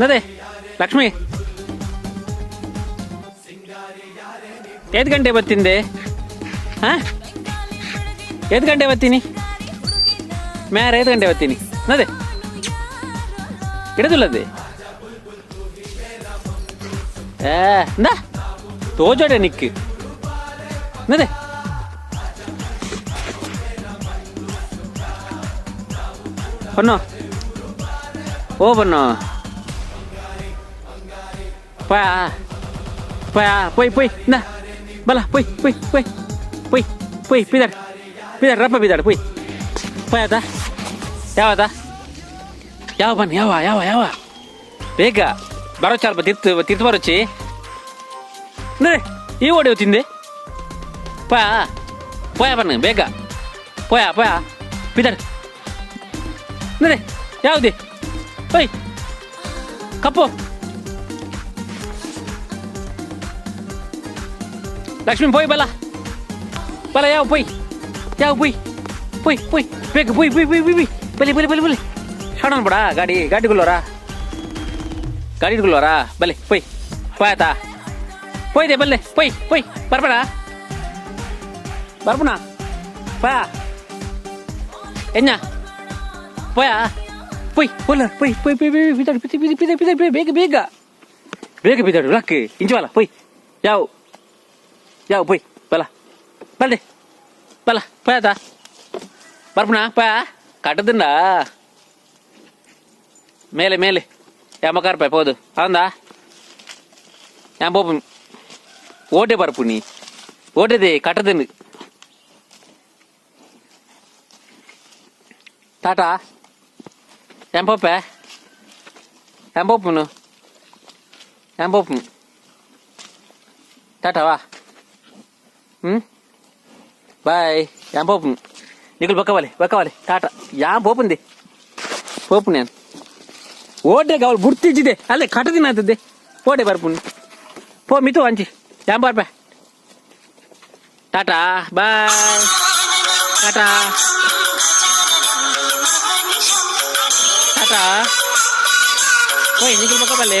ನದೇ ಲಕ್ಷ್ಮಿ, ಏತ್ ಗಂಟೆ ಬತ್ತಿಂದೆ? ಹಾಂ, ಏತ್ ಗಂಟೆ ಬರ್ತೀನಿ ಮ್ಯಾರ? ಏತ್ ಗಂಟೆ ಬರ್ತೀನಿ? ನದೇ ಇಡದುಲ್ಲದೆ. ಏ ಇಂದ ತೋಜೋಡೆ ನಿಕ್ ನದೇ. ಬನ್ನೋ, ಓ ಬನ್ನೋ. ಪಾ ಪಾ, ಪೊಯ್ ಪೊಯ್, ಇಂದ ಬಲ, ಪೊಯ್ ಪೊಯ್ ಪೊಯ್ ಪೊಯ್ ಪೊಯ್. ಪಿದಾಡ್ ಪಿದಾಡ್, ರಪ್ಪ ಪಿದಾಡ್, ಪೊಯ್ ಪೊಯ್. ಆತ ಯಾವತ ಯಾವ ಬನ್ನಿ, ಯಾವ ಯಾವ ಯಾವ ಬೇಗ ಬರೋ ಚಾಲ್ಪ ತಿರ್ತು ತಿರ್ತು ಬರೋಚಿ. ಅಂದರೆ ಈ ಓಡಿ ತಿಂದೆ. ಪಾ ಪೋಯ ಬನ್ನಿ ಬೇಗ, ಪೋಯ ಪೋಯ, ಪಿದಾಡ್. ಅಂದರೆ ಯಾವುದೇ? ಓಯ್ ಕಪ್ಪು ಲಕ್ಷ್ಮಿ, ಪೋಯ್ ಬಲ ಬಲ, ಯಾವ ಪೊಯ್, ಯಾವ ಪೊಯ್ ಪೊಯ್ ಪೊಯ್, ಬೇಗ ಪೊಯ್ ಪೊಯ್ ಪೊಯ್ ಪೊಯ್, ಬಲಿ ಬಲಿ ಬಲಿ ಬಲಿ. ಶೋಣ ಬಿಡ ಗಾಡಿ ಗಾಡಿಗುಳ್ಳೋರಾ, ಗಾಡಿಗುಳ್ಳೋರಾ? ಬಲೆ ಪೊಯ್ ಪೋಯ್ ಆತಾ, ಪೋಯ್ದೆ ಬಲ್ಲೆ, ಪೊಯ್ ಪೊಯ್. ಬರ್ಬೇಡ, ಬರ್ಪುಣ ಪೋಯ ಎನ್ನ ಪೋಯ ಪೊಯ್ ಪೊಲ್ಲ ಪೊಯ್ ಪೊಯ್ ಪೊಯ್ ಪೊಯ್. ಪಿದಾಡು ಪಿದಿ ಪಿದಿ ಪಿದಿ ಪಿದಿ ಪಿದಿ, ಬೇಗ ಬೇಗ ಬೇಗ ಪಿದಾಡು. ಲಕ್ ಇಂಚವಲ್ಲ, ಪೊಯ್ ಯಾವ ಯಾವ ಪೊಯ್ ಬಲ ಬಲ್ದೆ ಬಲ ಪೋಯ್ ಆತಾ, ಬರ್ಪುಣ ಪೋಯ. ಕಟ್ಟದಿಂಡ ಮೇಲೆ ಮೇಲೆ ಯಮಕಾರ್ಪಾಯ್ ಪೋದು ಅವಂದಾ. ഞാൻ പോപ്പു ಓಟೆ ಬರ್ಪುನಿ ಓಟೆದೆ ಕಟ್ಟದನು. ಟಾಟಾ ಏನ್ ಪೋಪೆ, ಏನ್ ಪೋಪುನು, ಏನ್ ಪೋಪು? ಟಾಟಾ ವಾ. ಹ್ಞೂ ಬಾಯ್. ಏನ್ ಪೋಪುನು ನಿಕುಲು? ಬೊಕ್ಕವಾಲೆ ಬೊಕ್ಕವಾಲೆ, ಟಾಟಾ. ಯಾನ್ ಪೋಪುಂದೆ, ಪೋಪು ನಾನು. ಓಟೆ ಅವಳು ಬುಡ್ತಿಜ್ಜಿದೆ ಅಲ್ಲೇ ಕಟ್ಟದಿನ ಆತದೆ. ಓಟೆ ಬರ್ಪುನಿ ಪೋ ಮಿತು ಅಂಚಿ. ಯಾನ್ ಬರ್ಪೆ. ಟಾಟಾ ಬಾಯ್, ಟಾಟಾ ಟಾಟಾ. ಓಯ್ ನಿಕುಲು ಬೊಕ್ಕ ಬಲ್ಲೆ.